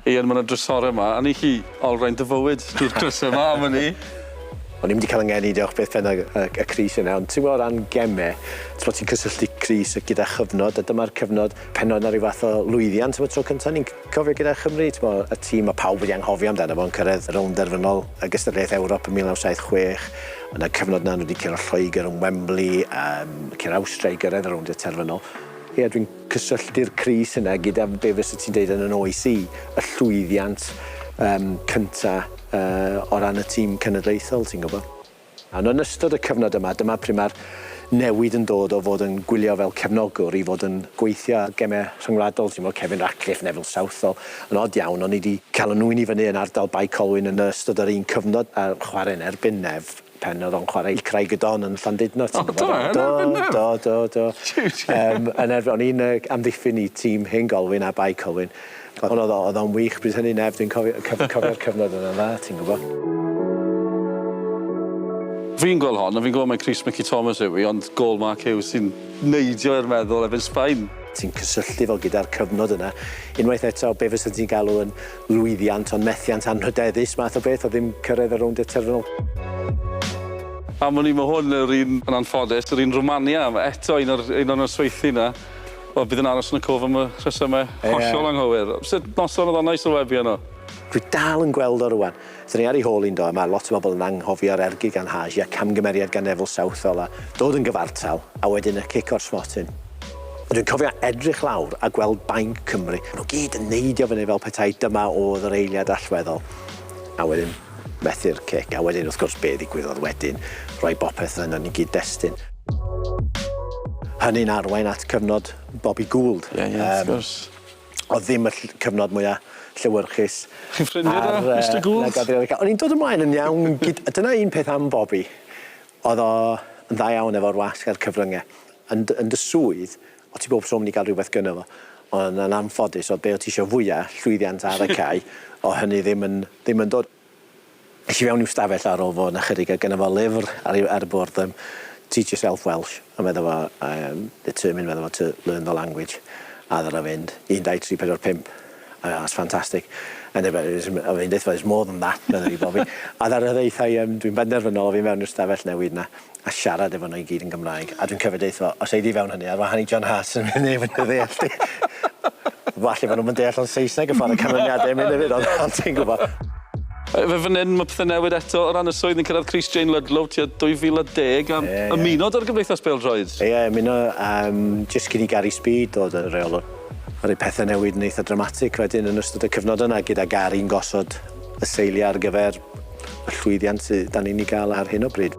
Ian, ma' 'na drysore 'ma, a ni 'llu olrhain dy fywyd drwy'r dryse 'ma am wn i. O'n i'm 'di ca'l 'yng ngeni diolch byth yn y y y crys yna ond ti'n gwbo o ran geme t'mo' ti'n cysylltu crys gyda chyfnod a dyma'r cyfnod pen o'dd 'na ryw fath o lwyddiant am y tro cynta ni'n cofio gyda Chymru t'mo' y tîm ma' pawb wedi anghofio amdano fo yn cyrredd rownd derfynol y gystadleuaeth Ewrop yn 1976 yn y cyfnod 'na n'w 'di curo Lloegr yn Wembley yym curo Awstria i gyrredd y rowndia terfynol. Ie dwi'n cysylltu'r crys yna gyda be fysa ti'n deud yn 'yn oes i, y llwyddiant yym cynta yy o ran y tîm cenedlaethol ti'n gwbo. Ond yn ystod y cyfnod yma dyma pryd ma'r newid yn dod o fod yn gwylio fel cefnogwr i fod yn gweithio ar geme rhyngwladol ti'n gwbo Kevin Ratcliffe, Neville Southall yn od iawn o'n i 'di ca'l 'yn nwyn i fyny yn ardal Bae Colwyn yn ystod yr un cyfnod a chware yn erbyn Nev pen o'dd o'n chwarae i Craig y Don yn Llandudno ti'n gwbod? O do? Yn erbyn Nev? Do do do. Jiw jiw. Yym yn erb- o'n i'n yy amddiffyn i tîm Hen Golwyn a Bae Colwyn. Ond o'dd o o'dd o'n wych bryd hynny Nev dwi'n cofio cyf- cofio'r cyfnod yna'n dda ti'n gwbo. Fi'n gweld hon a fi'n gwbo mai crys Mickey Thomas yw 'i ond gôl Mark Hughes sy'n neidio i'r meddwl erbyn Sbaen. Ti'n cysylltu fo gyda'r cyfnod yna. Unwaith eto be' fysa ti'n galw yn lwyddiant ond methiant anrhydeddus math o beth o ddim cyrraedd y rownd terfynol. Am wn i ma' hwn yr un yn anffodus yr un Rwmania ma' eto un o'r un o'r nosweithi 'na wel bydd yn aros yn y cof am y rhesyme hollol anghywir. Sut noson o'dd onna i sylwebu arno? Dwi dal yn gweld o rŵan. Dyn ni ar ei hôl hi'n do a ma' lot o bobl yn anghofio'r ergyd gan Hagi a camgymeriad gan Neville Southall a dod yn gyfartal a wedyn y cic o'r smotyn. A dwi'n cofio edrych lawr a gweld bainc Cymru. Ma' nhw gyd yn neidio fyny fel petai dyma o'dd yr eiliad allweddol. A wedyn methu'r cic a wedyn wrth gwrs be' ddigwyddodd wedyn rhoi bopeth ynon ni gyd-destun. Hynny'n arwain at cyfnod Bobby Gould. Ie ie wrth gwrs. O'dd ddim y ll- cyfnod mwya llewyrchus. Chi'n ffrindie 'da Mister Gould? O'n i'n dod ymlaen yn iawn gyd- dyna un peth am Bobby. O'dd o yn dda iawn efo'r wasg a'r cyfrynge. Yn dy yn dy swydd, o' ti bob tro mynd i ga'l rhywbeth gynno fo. On' yn anffodus o'dd be' o' ti isio fwya, llwyddiant ar y cae, o' hynny ddim yn ddim yn dod. Es i fewn i'w stafell ar ôl fo yn ychydig a gynno fo lyfr ar ei ar y bwrdd yym Teach Yourself Welsh a medda fo I am determined medda fo to learn the language a ddaru o fynd un dau tri pedwar pump. A that's fantastic. And if it was a fi'n deutha fo it's more than that medda fi Bobby. A ddaru o ddeutha i yym dwi'n benderfynol o fi mewn i'r stafell newid 'na a siarad efo nw i gyd yn Gymraeg a dwi'n cofio deutha fo os ei di fewn hynny ar wahan i John Hart sy'n mynd neb yn dy ddeall di. Falle bo' nw'm yn deall o'n Saesneg y ffor y canlyniade yn mynd efyd ond ond ti'n gwbo. Yy fe fyn 'yn ma' pethe'n newid eto o ran y swydd ni'n cyrradd crys Jane Ludlow tua 2010 a ymuno 'da'r Gymdeithas Bêl-droed. Ie ymuno yym jyst cyn i Gary Speed dod yn reolwr. Aru pethe newid yn eitha dramatic wedyn yn ystod y cyfnod yna gyda Gary'n gosod y seilie ar gyfer y llwyddiant sy 'dan ni'n 'i ga'l ar hyn o bryd.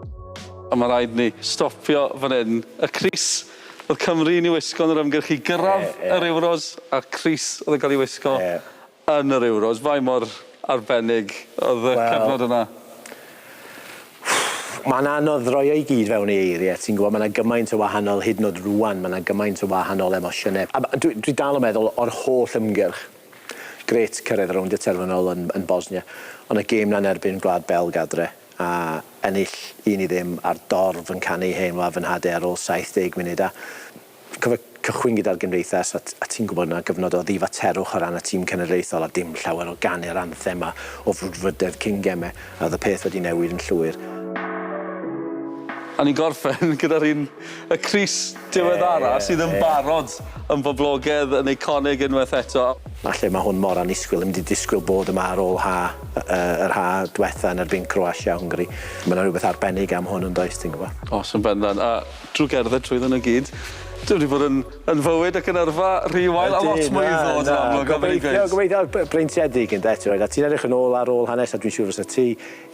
A ma' raid ni stopio fan 'yn. Y crys o'dd Cymru yn 'i wisgo yn yr ymgyrch i gyrradd yr Euros a'r crys o'dd yn ca'l 'i wisgo yn yr Euros. Faint mor arbennig o'dd y cyfnod yna? Mae'n anodd roi o i gyd fewn i eirie, ti'n gwbod, ma' 'na gymaint o wahanol, hyd yn o'd rŵan, ma' 'na gymaint o wahanol emosiyne. A dwi dwi dal yn meddwl o'r holl ymgyrch, grêt cyrraedd y rowndia terfynol yn yn Bosnia, ond y gêm 'na yn erbyn Gwlad Belg adre, a ennill un i ddim a'r dorf yn canu Hen Wlad Fy Nhade ar ôl 70 munud a Cofio cychwyn gyda'r Gymdeithas a a ti'n gwbod 'na gyfnod o ddifaterwch o ran y tîm cenedlaethol a dim llawer o ganu'r anthem a o frwdfrydedd cyn geme a o'dd y peth wedi newid yn llwyr. A ni'n gorffen gyda'r un y crys diweddara sydd yn barod yn boblogedd yn eiconig unwaith eto. Falle ma' hwn mor annisgwyl, ddim 'di disgwyl bod yma ar ôl ha' yy yr ha' dwetha yn erbyn Croatia a Hwngari. Ma' 'na rwbeth arbennig am hwn yndoes ti'n gwbo? O's yn bendant a Drwy gerdded trwyddo nhw gyd. Dwi wedi bod yn yn fywyd ac yn yrfa rhy wael a lot mwy i ddod yn amlwg fel fi'n gweud. Gobeithio gobeithio breintiedig ynde t'mod a ti'n edrych yn ôl ar ôl hanes a dwi'n siŵr fysa ti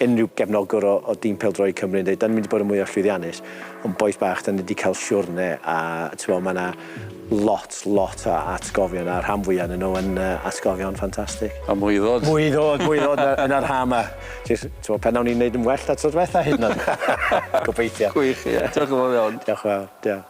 unrhyw gefnogwr o o dîm pêl-droed Cymru yn deud 'dan ni mynd i bod yn mwy o llwyddiannus ond bois bach 'dan ni 'di ca'l siwrne a t'mo' ma' 'na lot lot o atgofion a'r rhan fwya o'nyn nhw yn yy atgofion ffantastig. A mwy i ddod. Mwy i ddod mwy i ddod y- yn yr ha' 'ma. Jyst t'mo' pan nawn ni neud yn well na tro dwetha hyd yn o'd. Gobeithio. Gwych ie. Diolch yn fawr iawn. Diolch yn fawr. Diolch.